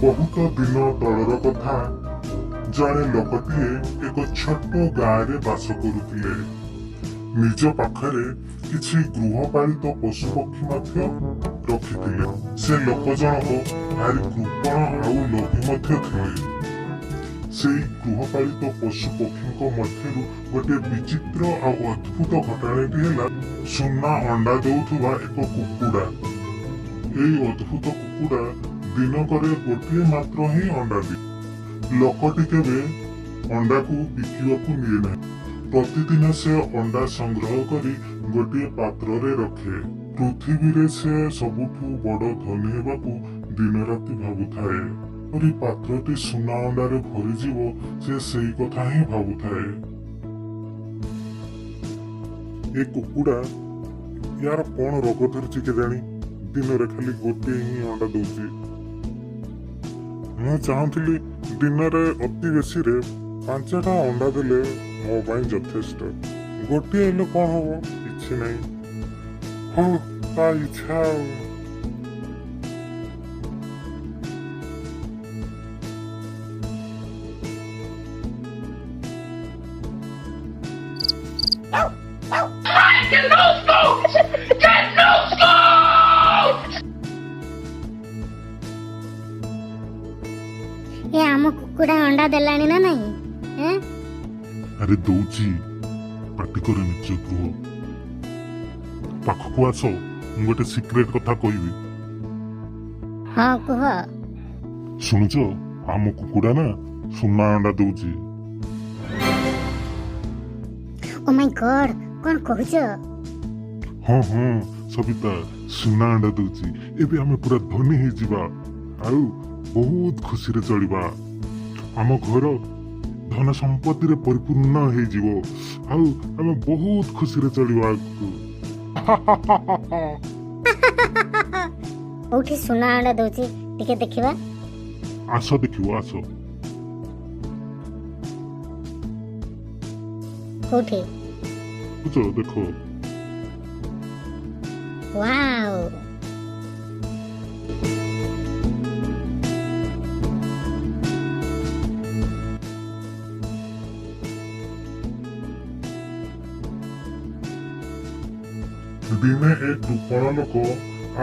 ବହୁତ ଦିନ ତଳର କଥା। ଜଣେ ଲୋକଟିଏ ଏକ ଛୋଟ ଗାଁରେ ବାସ କରୁଥିଲେ। ନିଜ ପାଖରେ କିଛି ଗୃହପାଳିତ ପଶୁପକ୍ଷୀ ମଧ୍ୟ ରଖିଥିଲେ। ସେ ଲୋକ ଜଣକ ଭାରି କୃପଣ ଆଉ ଲୋଭୀ ମଧ୍ୟ ଥିଲେ। ସେଇ ଗୃହପାଳିତ ପଶୁପକ୍ଷୀଙ୍କ ମଧ୍ୟରୁ ଗୋଟିଏ ବିଚିତ୍ର ଆଉ ଅଦ୍ଭୁତ ଘଟଣାଟି ହେଲା ସୁନା ଅଣ୍ଡା ଦଉଥିବା ଏକ କୁକୁଡ଼ା। ଏଇ ଅଦ୍ଭୁତ କୁକୁଡ଼ା ଦିନକରେ ଗୋଟିଏ ମାତ୍ର ହିଁ ଅଣ୍ଡା ଦିଏ। ଲୋକଟି କେବେ ଅଣ୍ଡାକୁ ବିକିବାକୁ ନିଏ ନାହିଁ। ପ୍ରତିଦିନ ସେ ଅଣ୍ଡା ସଂଗ୍ରହ କରି ଗୋଟିଏ ପାତ୍ରରେ ରଖେ। ପୃଥିବୀରେ ସେ ସବୁଠୁ ବଡ ଧନୀ ହେବାକୁ ଦିନରାତି ଭାବୁଥାଏ। କିପରି ପାତ୍ରଟି ସୁନା ଅଣ୍ଡାରେ ଭରିଯିବ, ସେ ସେଇ କଥା ହିଁ ଭାବୁଥାଏ। ଏ କୁକୁଡ଼ା, ୟାର କଣ ରୋଗ ଧରିଛି କେଜାଣି, ଦିନରେ ଖାଲି ଗୋଟିଏ ହିଁ ଅଣ୍ଡା ଦଉଛି। ମୁଁ ଚାହୁଁଥିଲି ଦିନରେ ଅତି ବେଶୀରେ 5ଟା ଅଣ୍ଡା ଦେଲେ ମୋ ପାଇଁ ଯଥେଷ୍ଟ। ଗୋଟିଏ ହେଲେ କଣ ହବ? କିଛି ନାହିଁ। ହଉ, ତା ଇଚ୍ଛା ଆଉ। Get no scoops! Get no scoops! ଏ ଆମ କୁକୁଡ଼ା ଅଣ୍ଡା ଦେଲାଣି ନା ନାହିଁ? ଏଁ? ଆରେ ଦଉଛି, ପାଟି କରନି, ଚୁପ୍ ରୁହ। ପାଖକୁ ଆସ, ମୁଁ ଗୋଟେ ସିକ୍ରେଟ କଥା କହିବି। ହଁ, କୁହ। ଶୁଣୁଛ, ଆମ କୁକୁଡ଼ା ନା ସୁନା ଅଣ୍ଡା ଦଉଛି। ଓ ମାଇ ଗଡ୍, କଣ କହୁଛ? ହଁ, ସବିତା, ସୁନା ଅଣ୍ଡା ଦଉଛି। ଏବେ ଆମେ ପୁରା ଧନୀ ହେଇଯିବା ଆଉ ବହୁତ ଖୁସିରେ ଚଳିବା। ଆମ ଘର ଧନ ସମ୍ପତ୍ତିରେ ପରିପୂର୍ଣ୍ଣ ହେଇଯିବ ଆଉ ଆମେ ବହୁତ ଖୁସିରେ ଚଳିବା ଆଗକୁ। କୋଉଠି ସୁନା ଅଣ୍ଡା ଦଉଛି, ଟିକେ ଦେଖିବା। ଆସ ଦେଖିବ, ଆସ। କୋଉଠି? ବୁଝ, ଦେଖ। ୱାଓ! ଦିନେ ଏ କୃପଣ ଲୋକ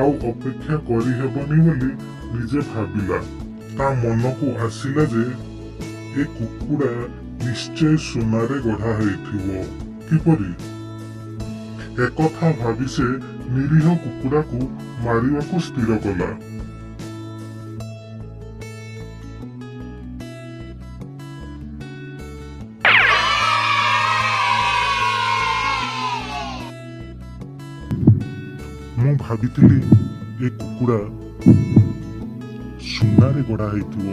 ଆଉ ଅପେକ୍ଷା କରିହେବନି ବୋଲି ନିଜେ ଭାବିଲା। ତା ମନକୁ ଆସିଲା ଯେ ଏ କୁକୁଡ଼ା ନିଶ୍ଚୟ ସୁନାରେ ଗଢା ହେଇଥିବ କିପରି? ଏକଥା ଭାବି ସେ ନିରୀହ କୁକୁଡ଼ାକୁ ମାରିବାକୁ ସ୍ଥିର କଲା। ମୁଁ ଭାବିଥିଲି ଏ କୁକୁଡ଼ା ସୁନାରେ ଗଢା ହେଇଥିବ,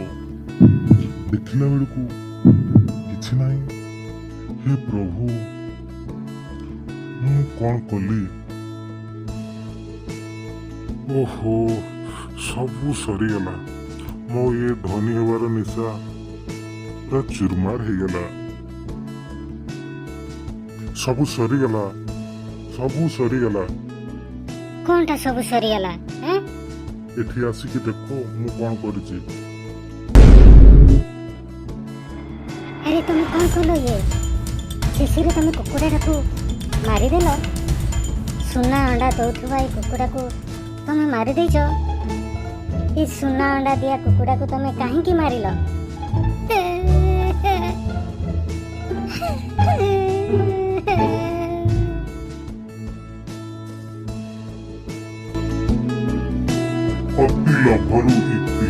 ଦେଖିଲା ବେଳକୁ କିଛି ନାହିଁ। ହେ ପ୍ରଭୁ, ମୁଁ କଣ କଲି? ଓହୋ, ସବୁ ସରିଗଲା। ମୋ ଏ ଧନୀ ହେବାର ନିଶା ପୁରା ଚୁରମାର ହେଇଗଲା। ସବୁ ସରିଗଲା, ସବୁ ସରିଗଲା। କଣଟା ସବୁ ସରିଗଲା? ଏଁ? ଏଠି ଆସିକି ଦେଖ ମୁଁ କଣ କରିଛି। ଆରେ, ତମେ କଣ କଲ ଇଏ? ଶେଷରେ ତମେ କୁକୁଡ଼ାଟାକୁ ମାରିଦେଲ। ସୁନା ଅଣ୍ଡା ଦଉଥିବା ଏଇ କୁକୁଡ଼ାକୁ ତମେ ମାରିଦେଇଛ। ଏ ସୁନା ଅଣ୍ଡା ଦିଆ କୁକୁଡ଼ାକୁ ତମେ କାହିଁକି ମାରିଲ? ଅତି ଲୋଭରୁ ଇତି।